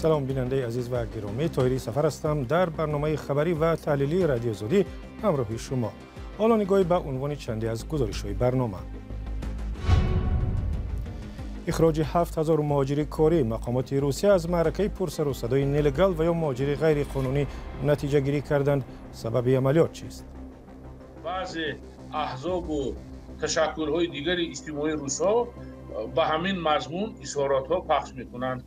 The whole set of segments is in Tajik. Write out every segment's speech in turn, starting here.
Салом, бинандаи азиз ва гиромӣ, Тоҳирӣ Сафар ҳастам. Дар барномаи хабарӣ ва таҳлилии Радиои Озодӣ ҳамроҳи шумо. Ҳоло нигоҳе ба унвони чанде аз гузоришҳои барнома. Ихроҷи 7000 муҳоҷири корӣ. Мақомоти Русия аз маъракаи пурсару садои нелегал ва ё муҳоҷири ғайриқонунӣ натиҷагирӣ карданд. Сабаби амалиёт чист? Баъзе аҳзобу ташаккулҳои дигари иҷтимоии русҳо ба ҳамин мазмун изҳоротҳо пахш мекунанд.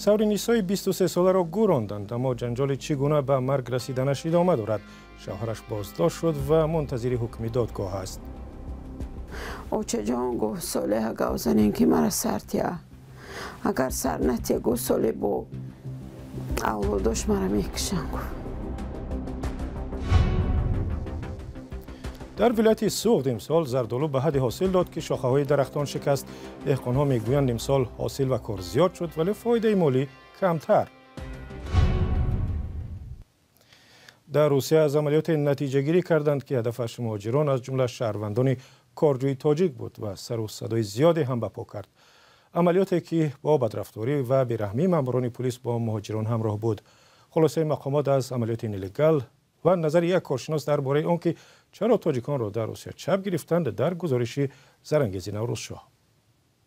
Саври нисои 23-соларо гӯронданд, аммо ҷанҷоли чӣ гуна ба марг расиданаш идома дорад. Шавҳараш боздошт шуд ва мунтазири ҳукми додгоҳ аст. Очаҷон гуфт, Солеҳа гав занем, ки мара сар тия. Агар сар натия, гуфт, Солеҳ бо авлодош мара мекушанд, гуфт. Дар вилояти Суғд имсол зардолу ба ҳадде ҳосил дод, ки шохаҳои дарахтон шикаст. Деҳқонҳо мегӯянд, имсол ҳосил ва кор зиёд шуд, вале фоидаи молӣ камтар. Дар Русия аз амалиёте натиҷагирӣ карданд, ки ҳадафаш муҳоҷирон, аз ҷумла шаҳрвандони корҷӯи тоҷик буд ва сару садои зиёде ҳам ба по кард. Амалиёте ки бо бадрафторӣ ва бераҳмии маъмурони пулис бо муҳоҷирон ҳамроҳ буд. Хулосаи мақомот аз амалиёти нелегал ва назари як коршинос дар бораи он ки чаро тоҷиконро дар Русия чап гирифтанд, дар гузориши Зарангези Наврӯзшоҳ.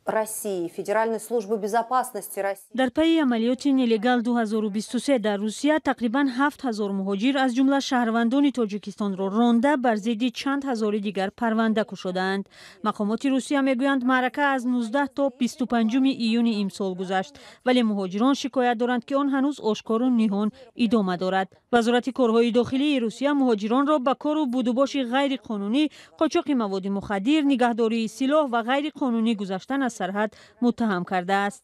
России, Федеральной службы безопасности России. Дар пайи амалиёти нелегал 2023 дар Русия тақрибан 7000 муҳоҷир, аз ҷумла шаҳрвандони Тоҷикистонро ронда, бар зидди чанд ҳазори дигар парванда кушодаанд. Мақомоти Русия мегӯянд, маърака аз 19 то 25 июни имсол гузашт, вале муҳоҷирон шикоят доранд, ки он ҳанӯз ошкору ниҳон идома дорад. Вазорати корҳои дохилии Русия муҳоҷиронро ба кору будубоши ғайриқонунӣ, қочоқи маводи мухаддир, нигаҳдории силоҳ ва ғайриқонунӣ гузаштан аз сарҳад муттаҳам кардааст.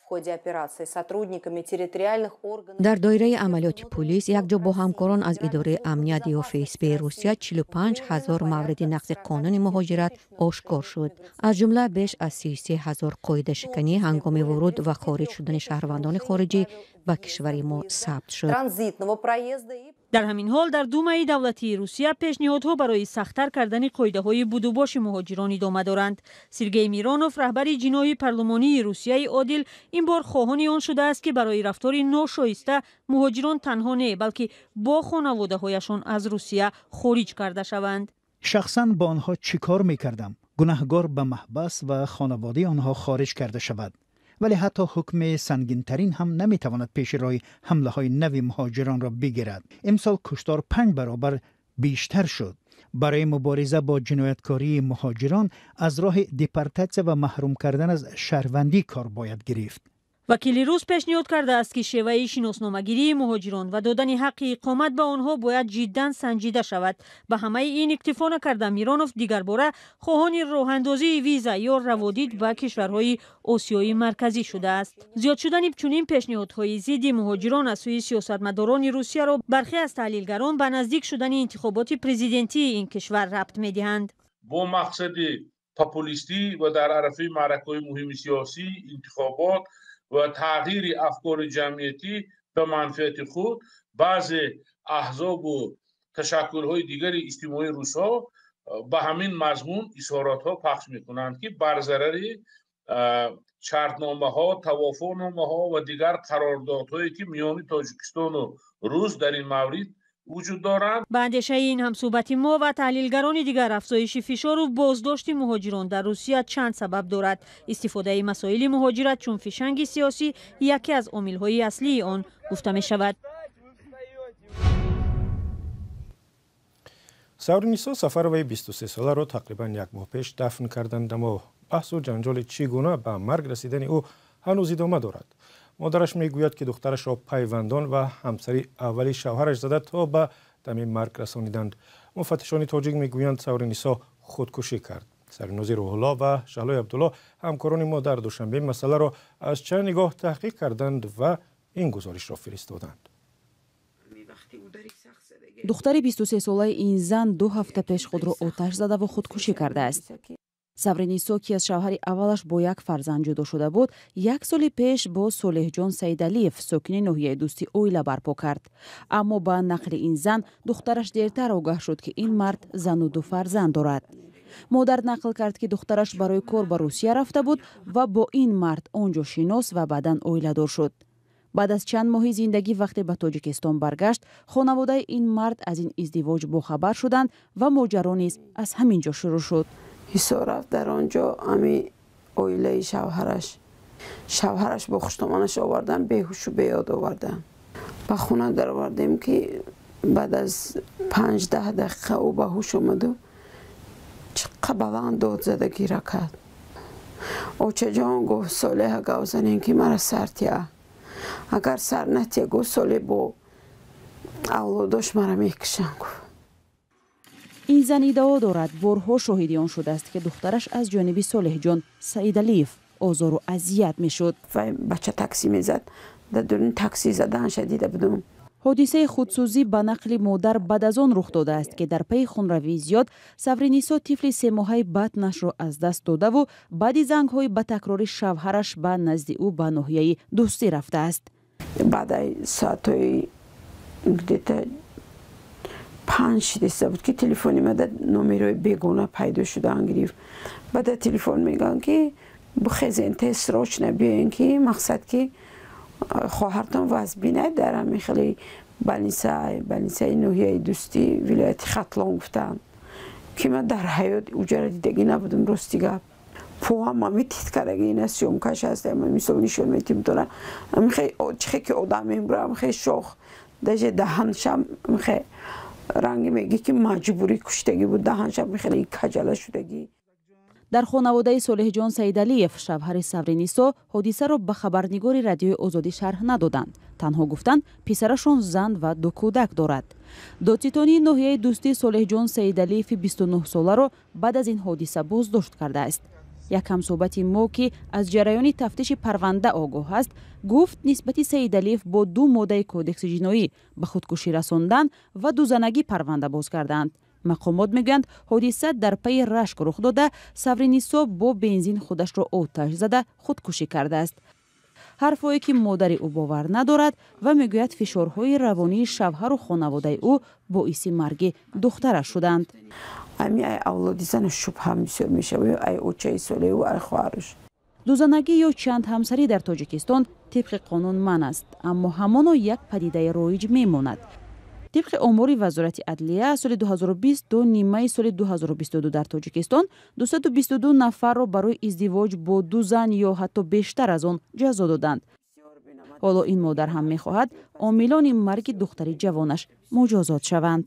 В ходе операции сотрудниками территориальных органов. Дар доираи амалиёти пулис якҷо бо ҳамкорон аз идораи амният ё ФСБ Русия 45 ҳазор мавриди нақзи қонуни муҳоҷират ошкор шуд. Аз ҷумла беш аз 33 ҳазор қоидашиканӣ ҳангоми вуруд ва хориҷ шудани шаҳрвандони хориҷӣ ба кишвари мо сабт шуд. Транзитного проезда и Дар ҳамин ҳол дар Думаи давлатии Русия пешниҳодҳо барои сахттар кардани қоидаҳои будубоши муҳоҷирон идома доранд. Сергей Миронов, раҳбари ҷиноҳи парлумонии Русияи одил, ин бор хоҳони он шудааст, ки барои рафтори ношоиста муҳоҷирон танҳо не, балки бо хонаводаҳояшон аз Русия хориҷ карда шаванд. Шахсан бо онҳо чӣ кор мекардам? Гунаҳгор ба маҳбас ва хонаводаи онҳо хориҷ карда шавад. Вале ҳатто ҳукми сангинтарин ҳам наметавонад пеши роҳи ҳамлаҳои нави муҳоҷиронро бигирад. Имсол куштор 5 баробар бештар шуд. Барои мубориза бо ҷинояткории муҳоҷирон аз роҳи депортатсия ва маҳрум кардан аз шаҳрвандӣ кор бояд гирифт. Вакили рус пешниҳод кардааст, ки шеваи шиносномагирии муҳоҷирон ва додани ҳаққи иқомат ба онҳо бояд ҷиддан санҷида шавад. Ба ҳамаи ин иктифо накарда, Миронов дигарбора хоҳони роҳандозии виза ё раводид ба кишварҳои Осиёи Марказӣ шудааст. Зиёд шудани чунин пешниҳодҳои зидди муҳоҷирон аз сӯи сиёсатмадорони Русияро бархе аз таҳлилгарон ба наздик шудани интихоботи президентии ин кишвар рабт медиҳанд. Бо мақсади популистӣ ва дар арафаи маъракаҳои муҳими сиёсӣ, интихобот ва тағйири афкори ҷамъиятӣ ба манфиати худ, баъзе аҳзобу ташаккулҳои дигари иҷтимоии русҳо ба ҳамин мазмун изҳоротҳо пахш мекунанд, ки бар зарари шартномаҳо, тавофуқномаҳо ва дигар қарордодҳое, ки миёни Тоҷикистону Рус дар ин маврид вуҷуд доранд. Ба андешаи ин ҳамсӯҳбати мо ва таҳлилгарони дигар, афзоиши фишору боздошти муҳоҷирон дар Русия чанд сабаб дорад. Истифодаи масоили муҳоҷират чун фишанги сиёсӣ яке аз омилҳои аслии он гуфта мешавад. Савринисо Сафароваи 23-соларо тақрибан як моҳ пеш дафн карданд, аммо баҳсу ҷанҷоли чӣ гуна ба марг расидани ӯ ҳанӯз идома дорад. Модараш мегӯяд, ки духтарашро пайвандон ва ҳамсари аввали шавҳараш зада то ба дами марг расониданд. Муфаттишони тоҷик мегӯянд, Савринисо худкушӣ кард. Сарнози Рӯҳулло ва Шаҳлои Абдулло, ҳамкорони мо дар Душанбе, масъаларо аз чанд нигоҳ таҳқиқ карданд ва ин гузоришро фиристоданд. Духтари 23-солаи ин зан 2 ҳафта пеш худро оташ задаву худкушӣ кардааст. Савринисо, ки аз шавҳари аввалаш бо як фарзанд ҷудо шуда буд, як соли пеш бо Солеҳҷон Саидалиев, сокини ноҳияи Дӯстӣ, оила барпо кард. Аммо ба нақли ин зан, духтараш дертар огаҳ шуд, ки ин мард зану ду фарзанд дорад. Модар нақл кард, ки духтараш барои кор ба Русия рафта буд ва бо ин мард он ҷо шинос ва баъдан оиладор шуд. Баъд аз чанд моҳи зиндагӣ, вақте ба Тоҷикистон баргашт, хонаводаи ин мард аз ин издивоҷ бохабар шуданд ва моҷаро низ аз ҳамин ҷо шурӯъ шуд. Ҳисор рафт, дар он ҷо ами оилаи шавҳараш бо хуштоманаш овардан, беҳушу беёд овардан. Ба хона даровардем, ки баъд аз 5-10 дақиқа ӯ ба ҳуш омаду чиққа баланд дод зада гира кард. Очаҷон, гуфт, Солеҳа гав занем, ки мара сар тия. Агар сар натия, гуфт, Солеҳ бо авлодош мара мекушанд, гуфт. Ин зан иддао дорад, борҳо шоҳиди он шудааст, ки духтараш аз ҷониби Солеҳҷон Саидалиев озору азият мешуд. Вай бача таксӣ мезад, дар дуруни таксӣ заданша дида будум. Ҳодисаи худсӯзӣ, ба нақли модар, баъд аз он рух додааст, ки дар пайи хунравии зиёд Савринисо тифли семоҳаи батнашро аз даст додаву баъди зангҳои ба такрори шавҳараш ба назди ӯ ба ноҳияи Дӯстӣ рафтааст. Баъдаи соатҳои где-то 5 шидеста буд, ки телефони мада номерои бегона пайдо шудан гирифт. Баъда телефон мегӯянд, ки бухезен, тез, срочно биёен, ки мақсад, ки хоҳартон вазбинай дар ҳамин хеле больницаи ноҳияи Дӯстӣ, вилояти Хатлон, гуфтанд, ки ман дар ҳаёт уҷара дидагӣ набудам, рости гап. Поҳам ами тит кардаги, ина съёмкаш ҳаст, мисол нишон метим тона. Чихе ки одам мемура, амхе шох, даже даҳаншам амхе ранги мегӣ, ки маҷбурӣ куштагӣ буд, даҳаншам хеле каҷала шудагӣ. Дар хонаводаи Солеҳҷон Саидалиев, шавҳари Савринисо, ҳодисаро ба хабарнигори Радиои Озодӣ шарҳ надоданд. Танҳо гуфтанд, писарашон зан ва ду кӯдак дорад. Додситонии ноҳияи Дӯстӣ Солеҳҷон Саидалиеви 29-соларо баъд аз ин ҳодиса боздошт кардааст. Як ҳамсӯҳбати мо, ки аз ҷараёни тафтиши парванда огоҳ аст, гуфт, нисбати Саидалиев бо ду моддаи Кодекси ҷиноӣ, ба худкушӣ расондан ва дузанагӣ, парванда боз карданд. Мақомот мегӯянд, ҳодиса дар пайи рашк рух дода, Савринисо бо бензин худашро оташ зада худкушӣ кардааст, ҳарфҳое ки модари ӯ бовар надорад ва мегӯяд, фишорҳои равонии шавҳару хонаводаи ӯ боиси марги духтараш шуданд. Ами ай авлоди зану шубҳа бисёр мешавад, ай очаи Солеҳу, ай хоҳараш. Дузанагӣ ё чанд ҳамсарӣ дар Тоҷикистон тибқи қонун манъ аст, аммо ҳамоно як падидаи роиҷ мемонад. Тибқи омори Вазорати адлия, соли 2020 то нимаи соли 2022 дар Тоҷикистон 222 нафарро барои издивоҷ бо ду зан ё ҳатто бештар аз он ҷазо доданд. Ҳоло ин модар ҳам мехоҳад, омилони марги духтари ҷавонаш муҷозот шаванд.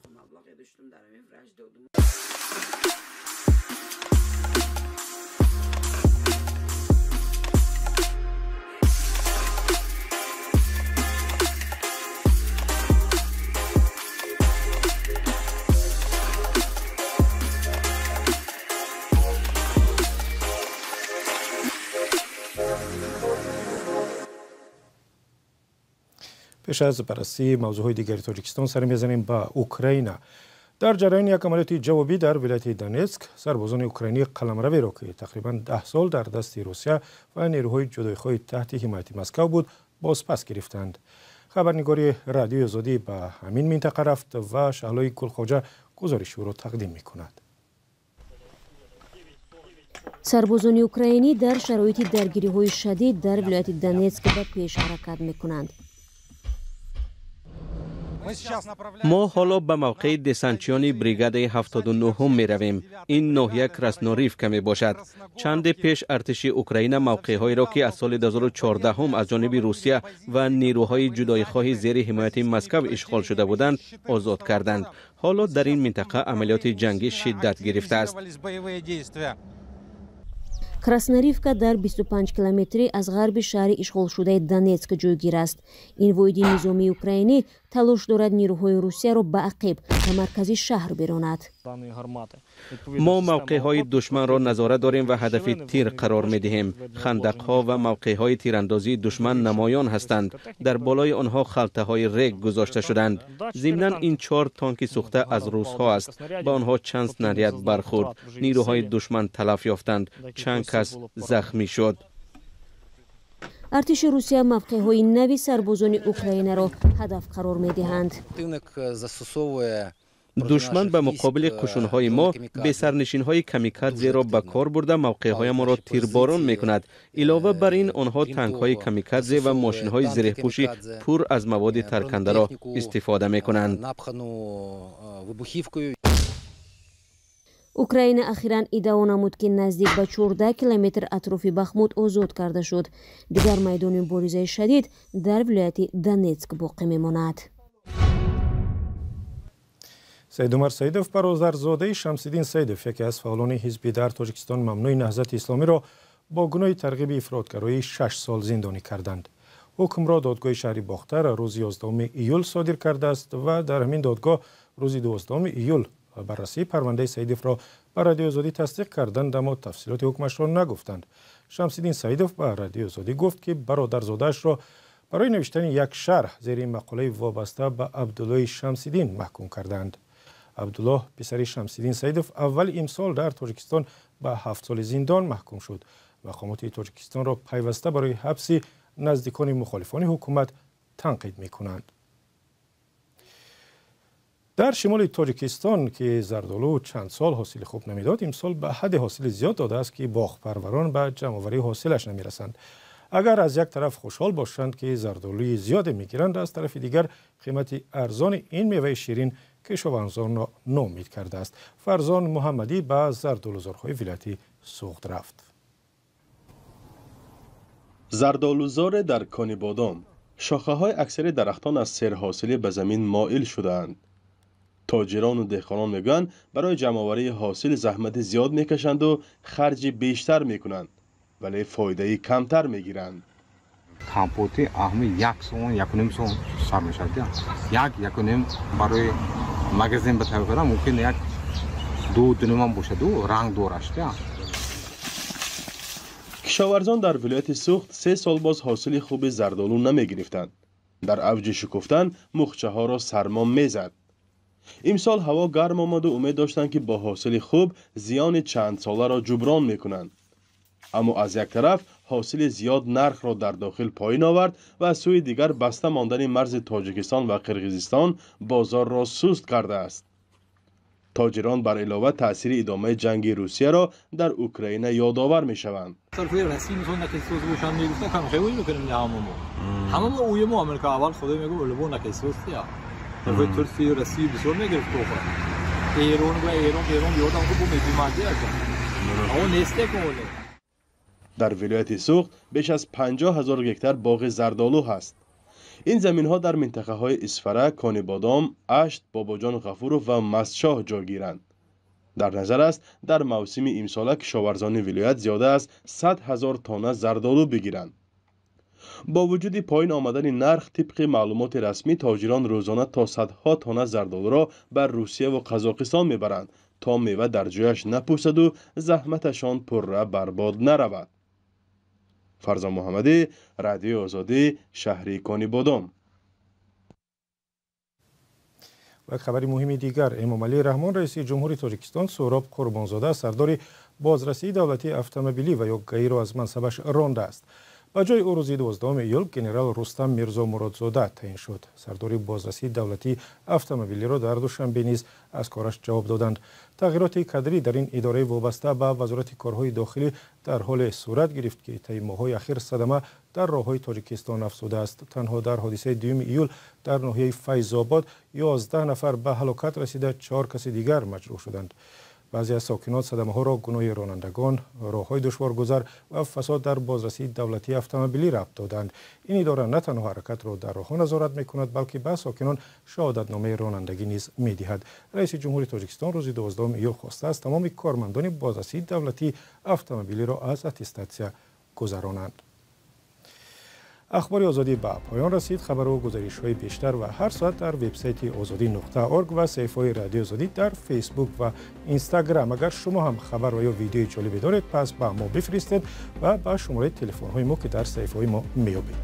Пеш аз баррасии мавзӯъҳои дигари Тоҷикистон сар мезанем ба Украина. Дар ҷараёни як амалиёти ҷавобӣ дар вилояти Донецк сарбозони украинӣ қаламраверо, ки тақрибан 10 сол дар дасти Русия ва нерӯҳои ҷудоихоҳи таҳти ҳимояти Москав буд, бозпас гирифтанд. Хабарнигори Радиои Озодӣ ба ҳамин минтақа рафт ва Шаҳлои Кулхоҷа гузориши ӯро тақдим мекунад. Сарбозони украинӣ дар шароити даргириҳои шадид дар вилояти Донецк ба пеш ҳаракат мекунанд. Мо ҳоло ба мавқеи десантчиёни бригадаи 79-ум меравем. Ин ноҳия Красноривка мебошад. Чанде пеш артиши Украина мавқеъҳоеро, ки аз соли 2014 аз ҷониби Русия ва нерӯҳои ҷудоихоҳи зери ҳимояти Москав ишғол шуда буданд, озод карданд. Ҳоло дар ин минтақа амалиёти ҷангӣ шиддат гирифтааст. Красноривка дар 25 километрӣ аз ғарби шаҳри ишғолшудаи Донецк ҷойгир аст. Ин воҳиди низомии украинӣ талош дорад нерӯҳои Русияро ба ақиб, ба маркази шаҳр биронад. Мо мавқеъҳои душманро назора дорем ва ҳадафи тир қарор медиҳем. Хандақҳо ва мавқеъҳои тирандозии душман намоён ҳастанд. Дар болои онҳо халтаҳои рег гузошта шуданд. Зимнан, ин чор танки сӯхта аз русҳо аст. Ба онҳо чанд снаряд бархӯрд. Нерӯҳои душман талаф ёфтанд, чанд кас захмӣ шуд. Артиши Русия мавқеъҳои нави сарбозони Украинаро ҳадаф қарор медиҳанд. Душман ба муқобили қушунҳои мо бесарнишинҳои камикадзеро ба кор бурда, мавқеъҳоямонро тирборон мекунад. Илова бар ин, онҳо танкҳои камикадзе ва мошинҳои зиреҳпӯши пур аз маводи таркандаро истифода мекунанд. Украина ахиран иддао намуд, ки наздик ба 14 километр атрофи Бахмут озод карда шуд. Дигар майдони муборизаи шадид дар вилояти Донетск боқӣ мемонад. Саидумар Саидов, бародарзодаи Шамсиддин Саидов, яке аз фаъолони ҳизбӣ дар Тоҷикистон мамнӯи Наҳзати Исломиро бо гуноҳи тарғиби ифротгароӣ 6 сол зиндонӣ карданд. Ҳукмро додгоҳи шаҳри Бохтар рӯзи 11 июл содир кардааст ва дар ҳамин додгоҳ рӯзи 12 июл баррасии парвандаи Саидовро ба Радиои Озодӣ тасдиқ карданд, аммо тафсилоти ҳукмашро нагуфтанд. Шамсиддин Саидов ба Радиои Озодӣ гуфт, ки бародарзодаашро барои навиштани як шарҳ зери мақолаи вобаста ба Абдуллои Шамсиддин маҳкум карданд. Абдуллоҳ, писари Шамсиддин Саидов, аввали имсол дар Тоҷикистон ба 7 соли зиндон маҳкум шуд. Мақомоти Тоҷикистонро пайваста барои ҳабси наздикони мухолифони ҳукумат танқид мекунанд. Дар шимоли Тоҷикистон, ки зардолу чанд сол ҳосили хуб намедод, имсол ба ҳадди ҳосили зиёд додааст, ки боғпарварон ба ҷамъоварии ҳосилаш намерасанд. Агар аз як тараф хушҳол бошанд, ки зардолуи зиёде мегиранд, аз тарафи дигар қимати арзони ин меваи ширин кишоварзонро ноумед кардааст. Фарзон Муҳаммадӣ ба зардолузорҳои вилояти Суғд рафт. Зардолузоре дар Конибодом. Шохаҳои аксари дарахтон аз серҳосилӣ ба замин моил шудаанд. Тоҷирону деҳқонон мегӯянд, барои ҷамъоварии ҳосил заҳмати зиёд мекашанду харҷи бештар мекунанд, вале фоидаи камтар мегиранд. Компоти аҳми 1 сомон, 1.5 сом сар мешавад. 1-1.5 барои магазин ба тайёр кардан мумкин 1-2 ҳам бошаду ранг дораш. Кишоварзон дар вилояти Суғд 3 сол боз ҳосили хуби зардолу намегирифтанд. Дар авҷи шукуфтан мухчаҳоро сармо мезад. Имсол ҳаво гарм омаду умед доштанд, ки бо ҳосили хуб зиёни чандсоларо ҷуброн мекунанд. Аммо аз як тараф ҳосили зиёд нархро дар дохил поин овард ва аз сӯи дигар баста мондани марзи Тоҷикистон ва Қирғизистон бозорро суст кардааст. Тоҷирон бар илова таъсири идомаи ҷанги Русияро дар Украина ёдовар мешаванд. Дар вилояти Суғд беш аз 50 000 гектар боғи зардолу ҳаст. Ин заминҳо дар минтақаҳои Исфара, Конибодом, Ашт, Бобоҷон Ғафуров ва Мастшоҳ ҷойгиранд. Дар назар аст, дар мавсими имсола кишоварзони вилоят зиёда аз 100 000 тонна зардолу бигиранд. Бо вуҷуди поин омадани нарх, тибқи маълумоти расмӣ, тоҷирон рӯзона то садҳо тонна зардолуро ба Русия ва Қазоқистон мебаранд, то мева дар ҷояш напӯсаду заҳматашон пурра барбод наравад. Фарзон Муҳаммадӣ, Радиои Озодӣ, шаҳри Конибодом. Ва хабари муҳими дигар. Эмомалӣ Раҳмон, раиси ҷумҳури Тоҷикистон, Суҳроб Қурбонзода, сардори бозрасии давлатии автомобилӣ ва ё ГАИро аз мансабаш рондааст. Ба ҷои ӯ рӯзи 12 июл генерал Рустам Мирзо Муродзода таъин шуд. Сардори бозрасии давлатии автомобилиро дар Душанбе низ аз кораш ҷавоб доданд. Тағйироти кадрӣ дар ин идораи вобаста ба Вазорати корҳои дохилӣ дар ҳоле сурат гирифт, ки таи моҳҳои ахир садама дар роҳҳои Тоҷикистон афзудааст. Танҳо дар ҳодисаи 2 июл дар ноҳияи Файзобод 11 нафар ба ҳалокат расида, 4 каси дигар маҷрӯҳ шуданд. Баъзе аз сокинон садамаҳоро гуноҳи ронандагон, роҳҳои душворгузар ва фасод дар бозрасии давлатии автомобилӣ рабт доданд. Ин идора на танҳо ҳаракатро дар роҳҳо назорат мекунад, балки ба сокинон шаҳодатномаи ронандагӣ низ медиҳад. Раиси ҷумҳури Тоҷикистон рӯзи 12 июл хостааст тамоми кормандони бозрасии давлатии автомобилиро аз аттестатсия гузаронанд. Ахбори Озодӣ ба поён расид. Хабару гузоришҳои бештар ва ҳар соат дар вебсайти озодӣ.org ва саҳифаҳои Радиои Озодӣ дар Фейсбук ва Инстаграм. Агар шумо ҳам хабар ва ё видеои ҷолибе доред, пас ба мо бифиристед ва ба шумораи телефонҳои мо, ки дар саҳифаҳои мо меёбед.